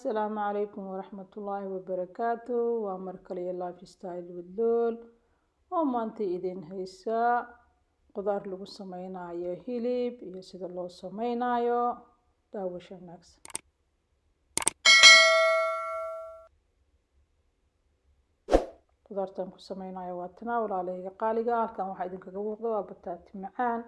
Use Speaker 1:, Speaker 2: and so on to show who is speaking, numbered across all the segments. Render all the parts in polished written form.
Speaker 1: Asalaamu calaykum waraxmatullaahi wabarakaatu. Waa mar kale iyo Lifestyle with Luul oo maanta idin haysaa qudaar lagu sameynayo hilib iyo sida loo sameynayo. Daawasho wanaagsan. Qudaartan ku sameynayo waa tanaa, walaalahayga qaaliga. Halkan waxaa idinkaga muuqda waa bataati macaan,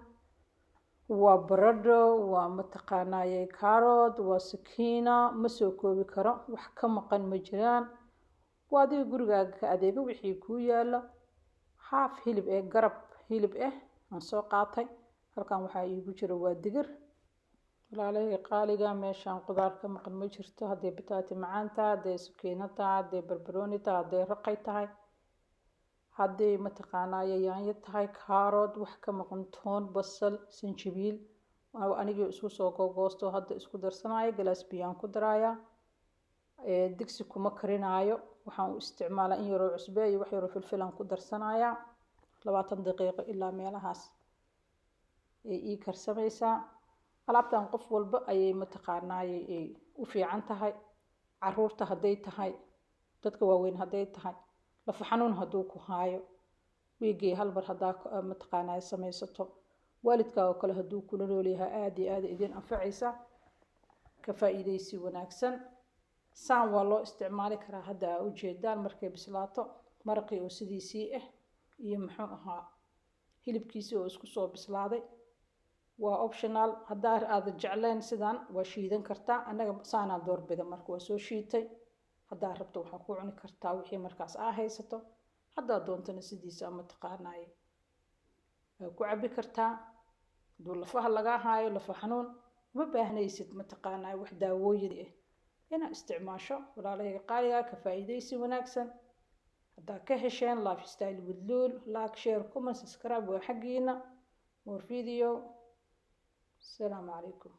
Speaker 1: waa baradho, waa mataqaanaaye carrot, waa sakiina. Ma soo koobi karo, wax ka maqan ma jiraan. Waa adiga gurigaaga ka adeega wixii kuu yaala. Haaf hilib ee garab hilib ah aan soo qaatay. Halkan waxaa iigu jira waa digir. Walaalahayga qaaliga, meeshaan qudaar ka maqan ma jirto. Hadday bataati macaan tahay, hadday sakiino tahay, hadday barbarooni tahay, hadday raqay tahay, hadday mataqaanaaye yaanyo tahay, carrot, wax ka maqan, toon, basal, sanjabiil. Anigii isku soo googoosto hadda isku darsanaayo. Galaas biyaan ku darayaa. Digsi kuma karinaayo, waxaan u isticmaalaa in yaroo cusbe iyo wax yaroo filfilaan ku darsanayaa. 20 daqiiqo ilaa meelahaas ay ii karsamaysaa. Alaabtan qof walba ayay mataqaanaaye ay u fiican tahay, caruurta hadday tahay, dadka waaweyn hadday tahay, lafa xanuun hadduu ku haayo, wiigii hal mar haddaa mataqaanaa samaysato, waalidkaa oo kale hadduu kula nool yahay, aada iyo aada idin anfacaysa. Ka faa'iidaysi wanaagsan. Saan waa loo isticmaali karaa. Hadda aa ujeedaan markay bislaato, maraqii oo sidiisii ah iyo muxuu ahaa hilibkiisii oo isku soo bislaaday. Waa optional, haddaa aada jecleen sidaan waa shiidan kartaa. Annaga saanaa doorbida. Marka waa soo shiitay. Haddaa rabto waxaa ku cuni kartaa wixii markaas aa haysato, haddaa doontana sidiisa mataqaanaaye waa ku cabi kartaa. Hadduu lafaha lagaa haayo, lafa xanuun, uma baahnaysid mataqaanaaye wax daawooyin ah inaad isticmaasho. Walaalahayga qaaliga, ka faa'iidaysi wanaagsan. Haddaa ka hesheen Lifestyle with Luul, like, share, comment, subscribe waa xaggiina. More video. Asalaamu calaykum.